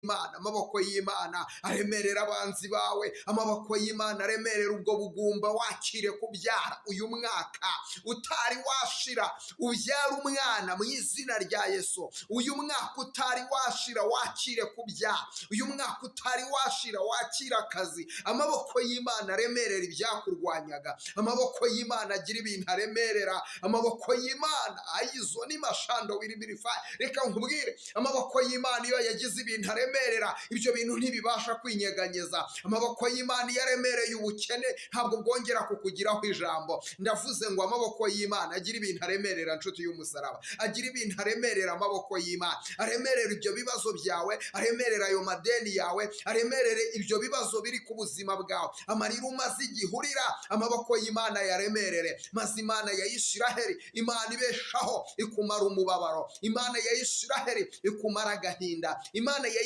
Imana, amaboko y'Imana aremerera abanzi bawe, amaboko y'Imana aremerera ubwo bugumba. Wakire kubyara uyu mwaka utari washira, ubyara umwana mu izina rya Yesu. Uyu mwaka utari washira, wakire kubyara. Uyu mwaka utari washira, wakire akazi. Amaboko y'Imana aremerera ibyakurwanyaga, amaboko y'Imana agira ibintu aremerera, amaboko y'Imana ayizo ni mashando wiribirifa. Reka nkubwire, amaboko y'Imana iyo yagize ibintu aremerera, ibyo bintu ntibibasha kwinyeganyeza. Amaboko y'Imana iyo aremereye ubukene, ntabwo bwongera kukugiraho ijambo. Ndavuze ngo amaboko y'Imana agira ibintu aremerera, nshuti y'umusaraba, agira ibintu aremerera. Amaboko y'Imana aremerera ibyo bibazo byawe, aremerera ayo madeni yawe, aremerere ibyo bibazo biri ku buzima bwawe, amarira umaze igihe urira, amaboko y'Imana yaremerere. Maze Imana ya Isiraheli, Imana ibeshaho, ikumara umubabaro. Imana ya Isiraheli ikumara agahinda. Imana ya